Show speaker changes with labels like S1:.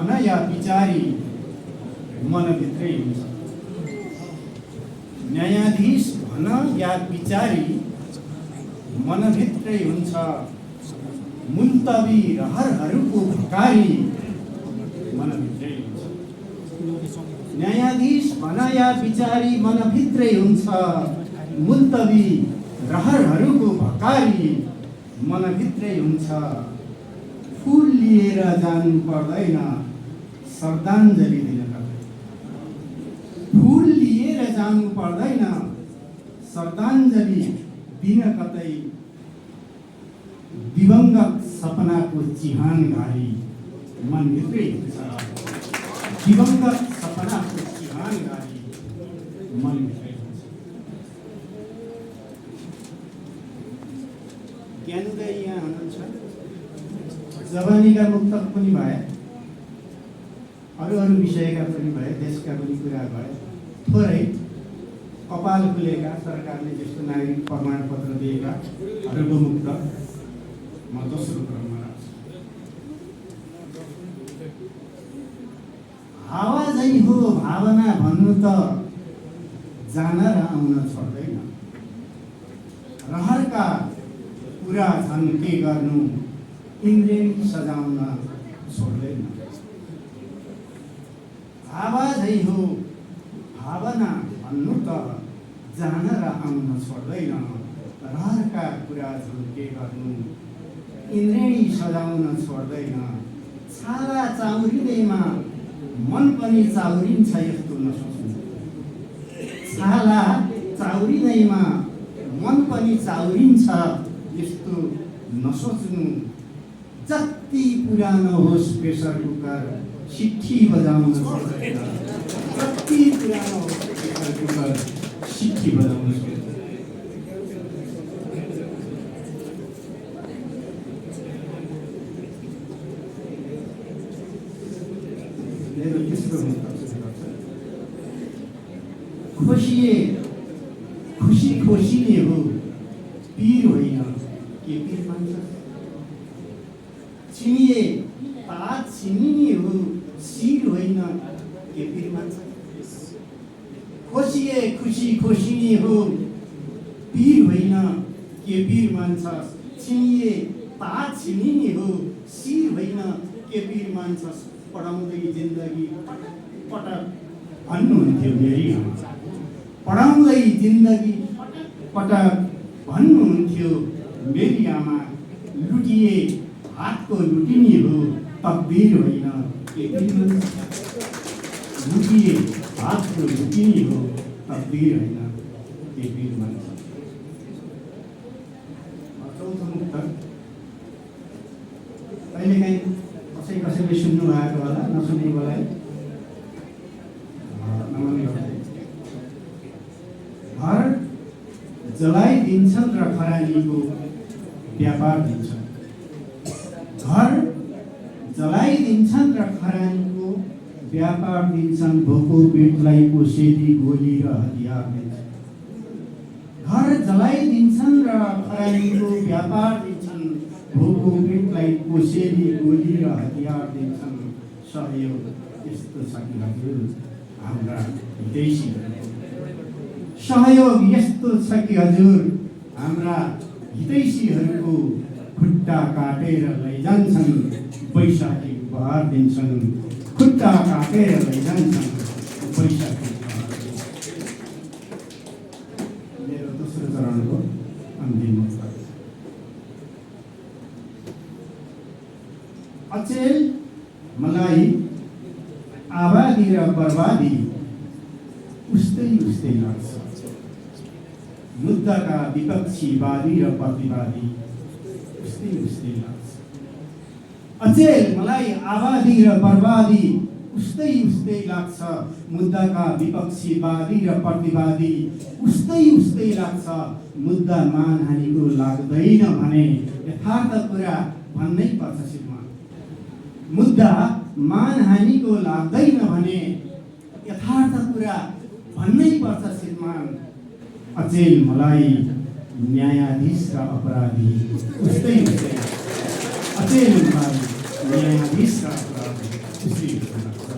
S1: भन या विचारी मनभित्रै हुन्छ। न्यायाधीश भन या विचारी मनभित्रै हुन्छ। मुल्तवी रहरहरूको भकारी मनभित्रै हुन्छ। न्यायाधीश भन या विचारी मनभित्रै हुन्छ। मुल्तवी रहरहरूको भकारी मनभित्रै हुन्छ। फुल लिएर जानु पर्दैन श्रद्धाञ्जलि दिन कतै। फुल लिएर जानु पर्दैन श्रद्धाञ्जलि दिन कतै। दिवंगत सपनाको चिहान घारी मनभित्रै हुन्छ। दिवंगत सपनाको चिहान घारी मनभित्रै हुन्छ। ज्ञानोदय यहाँ हुनुहुन्छ। जवानीका मुक्तक पनि भए, अरू विषयका पनि भए, देशका पनि कुरा भए। थोरै कपाल खुलेका सरकारले जस्तो नागरिक प्रमाणपत्र दिएका अरूको मुक्तक म दोस्रो क्रममा राख्छु। हावा झै हो भावना भन्नु त जान र आउन छोड्दैन। रहरका कुरा छन् के गर्नु इन्द्रेणी सजाउन छोड्दैन। हावा झै हो भावना भन्नु त जान र आउन छोड्दैन। रहरका कुरा छन् के गर्नु इन्द्रेणी सजाउन छोड्दैन। छाला चाउरिँदैमा मन पनि चाउरिन्छ यस्तो नसोच्नु। छाला चाउरिँदैमा मन पनि चाउरिन्छ यस्तो नसोच्नु। जति पुरानो होस् प्रेसर कुकर सिट्ठी बजाउन छोड्दैन। जति पुरानो होस् प्रेसर कुकर सिट्ठी बजाउन छोड्दैन। खुसी खोसिने हो पीर होइन के पीर मान्छ। छिनिए पात छिनिने हो शिर होइन के पीर मान्छ। खोसिए खुसी खोसिने हो पीर होइन के पीर मान्छ। छिनिए पात छिनिने हो शिर होइन के पीर मान्छ। पढाउँदै जिन्दगी पटक भन्नुहुन्थ्यो मेरी आमा। पढाउँदै जिन्दगी पटक भन्नुहुन्थ्यो मेरी आमा। लुटिए हातको लुटिने हो तकदीर होइन के पीर मान्छ। लुटिए हातको लुटिने हो तकदीर होइन के पीर मान्छ। चौथो मुक्तक कहिलेकाहीँ कसैले सुन्नु भएको होला, नसुनेकोलाई घर जलाइदिन्छन् र खरानीको व्यापार दिन्छन्। घर जलाइदिन्छन् र खरानीको व्यापार दिन्छन्। भोको पेटलाई कोसेली गोली र हतियार दिन्छन्। घर जलाइदिन्छन् र खरानीको व्यापार दिन्छन्। भोको पेटलाई कोसेली गोली र हतियार दिन्छन्। सहयोग यस्तो छ कि हजुर हाम्रा हितैषीहरूको। सहयोग यस्तो छ कि हजुर हाम्रा हितैषीहरूको। खुट्टा काटेर लैजान्छन् बैशाखी उपहार दिन्छन्। खुट्टा काटेर लैजान्छन् बैशाखी उपहार दिन्छन्। मेरो दोस्रो चरणको अन्तिम मुक्तक। अचेल मलाई आबादी र बर्बादी उस्तै उस्तै लाग्छ। मुद्दाका विपक्षीवादी र प्रतिवादी उस्तै उस्तै लाग्छ। अचेल मलाई आबादी र बर्बादी उस्तै उस्तै लाग्छ। मुद्दाका विपक्षीवादी र प्रतिवादी उस्तै उस्तै लाग्छ। मुद्दा मानहानिको लाग्दैन भने यथार्थ कुरा भन्नै पर्छ श्रीमान। मुद्दा मानहानिको लाग्दैन भने यथार्थ कुरा भन्नै पर्छ श्रीमान। अचेल मलाई न्यायाधीश र अपराधी उस्तै उस्तै। अचेल मलाई न्यायाधीश र अपराधी खुसी हुनुहुन्छ।